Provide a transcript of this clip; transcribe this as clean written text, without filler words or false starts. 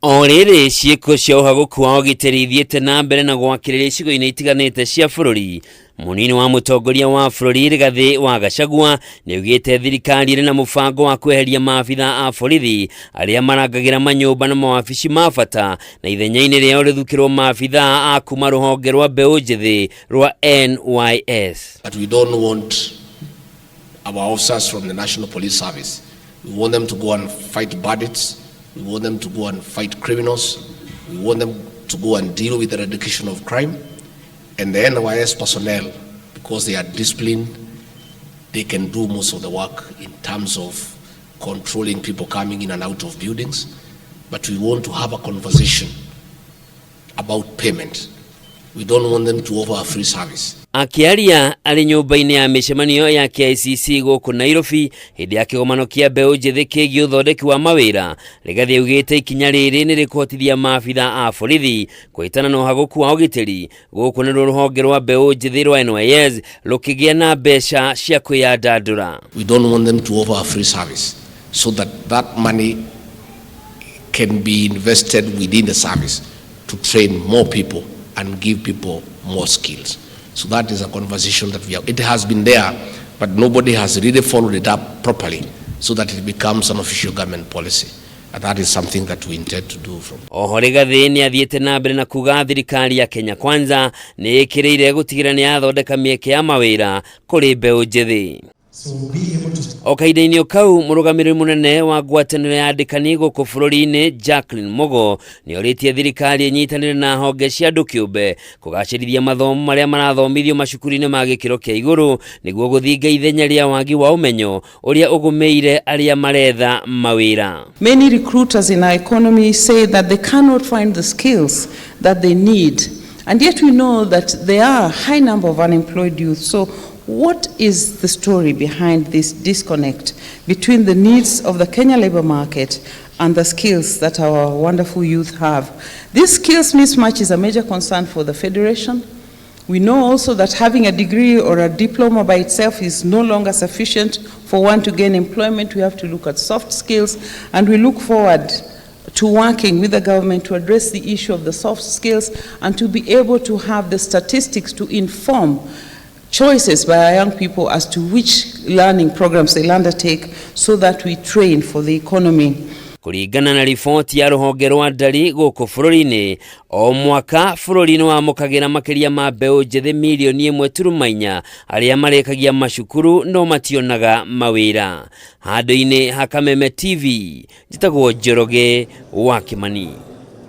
O rĩrĩ ciĩko cia ũhagũku wa ũgitĩri ithiĩte na mbere na gwakĩrĩria icigo-inĩ itiganĩte cia bũrũri, mũnini wa mũtongoria wa bũrũri Rigathĩ wa Gachagua nĩaugĩte thirikari ĩrĩ na mũbango wa kweheria maabitha a borithi arĩa marangagĩra manyũmba na mawabici ma bata na ithenya-inĩ rĩao rĩthukĩrwo maabitha a kuma rũhonge rwa mbeũ njĩthĩ rwa NYS. But we don't want our officers from the National Police Service. We want them to go and fight bandits. We want them to go and fight criminals. We want them to go and deal with the eradication of crime. And the NYS personnel, because they are disciplined, they can do most of the work in terms of controlling people coming in and out of buildings. But we want to have a conversation about payment. We don't want them to offer a free service. Akĩaria arĩ nyũmba-inĩ ya mĩcemanio ya KICC gũkũ Nairobi hĩndĩ ya kĩgomano kĩa mbeũ njĩthĩ kĩgiĩ ũthondeki wa mawĩra, Rigathĩ augĩte ikinya rĩrĩ nĩ rĩkũhotithia maabitha a borithi kũhĩtana na ũhagũku wa ũgitĩri. Gũkũ nĩruo rũhonge rwa mbeũ njĩthĩ rwa NYS rũkĩgĩa na mbeca cia kwĩyandandũra. We don't want them to offer a free service so that that money can be invested within the service to train more people and give people more skills. So that is a conversation that we have. It has been there, but nobody has really followed it up properly so that it becomes an official government policy. And that is something that we intend to do from. Oho Rigathĩ nĩ athiĩte na mbere na kuga thirikari ya Kenya Kwanza nĩ ĩkĩrĩire gũtigĩrĩra nĩ yathondeka mĩeke ya mawĩra kũrĩ mbeũ njĩthĩ. O kahinda-inĩ o kau, mũrũgamĩrĩri mũnene wa ngwatanĩro ya andĩkani gũkũ bũrũri-inĩ Jacqueline Mugo nĩ orĩtie thirikari ĩnyitanĩre na honge cia andũ kĩũmbe kũgacĩrithia mathomo marĩa marathomithio macukuru-inĩ ma gĩkĩro kĩa igũrũ nĩguo gũthinga ithenya rĩa wagi wa ũmenyo ũrĩa ũgũmĩire arĩa maretha mawĩra. Many recruiters in our economy say that they cannot find the skills that they need. And yet we know that there are a high number of unemployed youth. So what is the story behind this disconnect between the needs of the Kenya labor market and the skills that our wonderful youth have? This skills mismatch is a major concern for the Federation. We know also that having a degree or a diploma by itself is no longer sufficient for one to gain employment. We have to look at soft skills, and we look forward to working with the government to address the issue of the soft skills and to be able to have the statistics to inform choices by our young people as to which learning programs they'll undertake so that we train for the economy. Kũringana na riboti ya rũhonge rwa ndari gũkũ bũrũri-inĩ, o mwaka bũrũri nĩ wamũkagĩra makĩria ma mbeũ njĩthĩ milioni 1.4 arĩa marĩkagia macukuru no mationaga mawĩra. Handũ-inĩ ha Kameme TV, njĩtagwo Njoroge wa Kĩmani.